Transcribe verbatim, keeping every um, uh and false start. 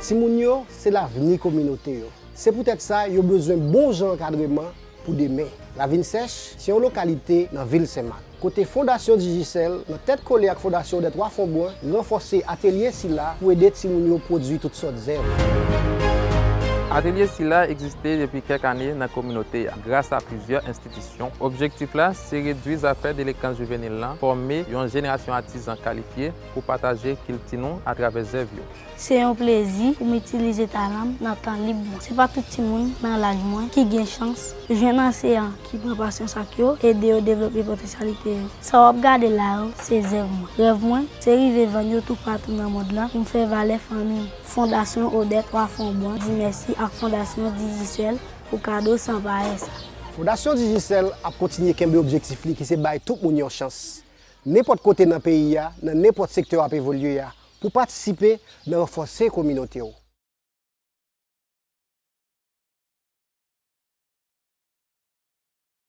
Timoun yo se lavni kominote yo. Se poutèt sa, yo bezwen bon jan ankadreman pou demen. Ravin Sèch se yon lokalite nan vil Senmak, kote Fondasyon Digicel, nan tèt kole ak Fondasyon Odette Wafombrun, ranfòse atelye sila pou ede timoun yo pwodui tout sòt zèv. Atelye sila egziste depi kèk ane nan kominote a, gras a plizyè enstitisyon. Objektif la se redui zafè delenkans jivenil lan, fòme yon jenerasyon atizan kalifye pou pataje kilti nou atravè zèv yo. Se yon plezi pou m itilize talan m nan tan lib mwen. Se pa tout timoun nan laj mwen ki gen chans jwenn anseyan ki pran pasyans ak yo, ede yo devlope potansyalite yo. Sa w ap gade la yo, se zèv mwen. Rèv mwen, se rive vann yo toupatou nan mond lan pou m fè valè fanmi m. Fondasyon Odette Wafombrun di mèsi ak Fondasyon Digicel pou kado san parèy sa. Fondasyon Digicel ap kontinye kenbe objektif li ki se bay tout moun yon chans, nenpòt kote nan peyi a, nan nenpòt sektè w ap evolye a, pou patisipe nan ranfòse kominote w.